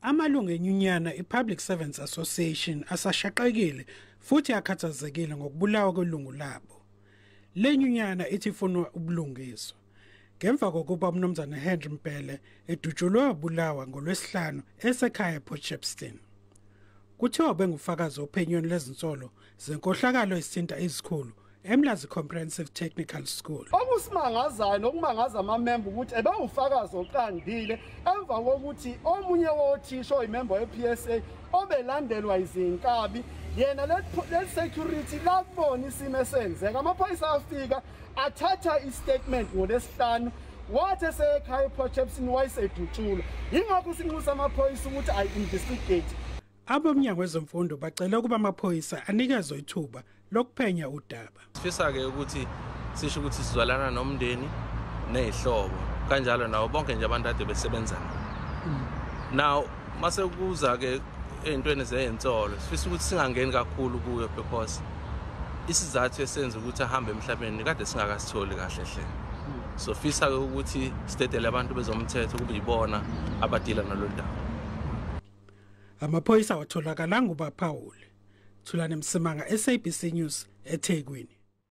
Amalungu enyunyana iPublic Servants Association asashaqekile futhi akhathazekile ngokubulawa kwelungu labo. Le nyunyana ithi ifuna ubulungiswa ngemva kokuba uMnumzane Henry Mbhele edutshulwe wabulawa ngoLwesihlanu esekhaya ePort Shepstone. Kuthiwa ubengufakazi ophenyweni lezinsolo zenkohlakalo ezithinta izikhulu eMlazi Comprehensive Technical School. Okusimangazayo nokumangaza amamemba ukuthi ebewufakazi oqandile emva kokuthi omunye wothisha oyimemba ye-PSA obelandelwa izinkabi, yena le security lakubona isimo esenzeka. Amaphoyisa afika athatha i-statement ngoLwesihlanu, wathi esekhaya ePort Shepstone wayesedutshulwa. Yingakho sinxusa amaphoyisa ukuthi ayi-investigate. Abomnyango wezemfundo bacela ukuba amaphoyisa anikezwe ithuba lokuphenya udaba. Sifisa-ke ukuthi sisho ukuthi sizwelana nomndeni ney'hlobo kanjalo nabo bonke nje abantu ade besebenza nabo. Now mase kuza-ke ey'ntweni zey'nsolo, sifisa ukuthi singangeni kakhulu kuyo because isizathu esenza ukuthi ahambe emhlabeni kade singakasitholi kahle hle. So fisa-ke ukuthi sidedele abantu bezomthetho kube yibona abadila nalolu daba. Amaphoyisa awatholakalanga ubaphawule. Thulane Msimanga, SABC News, eThekwini.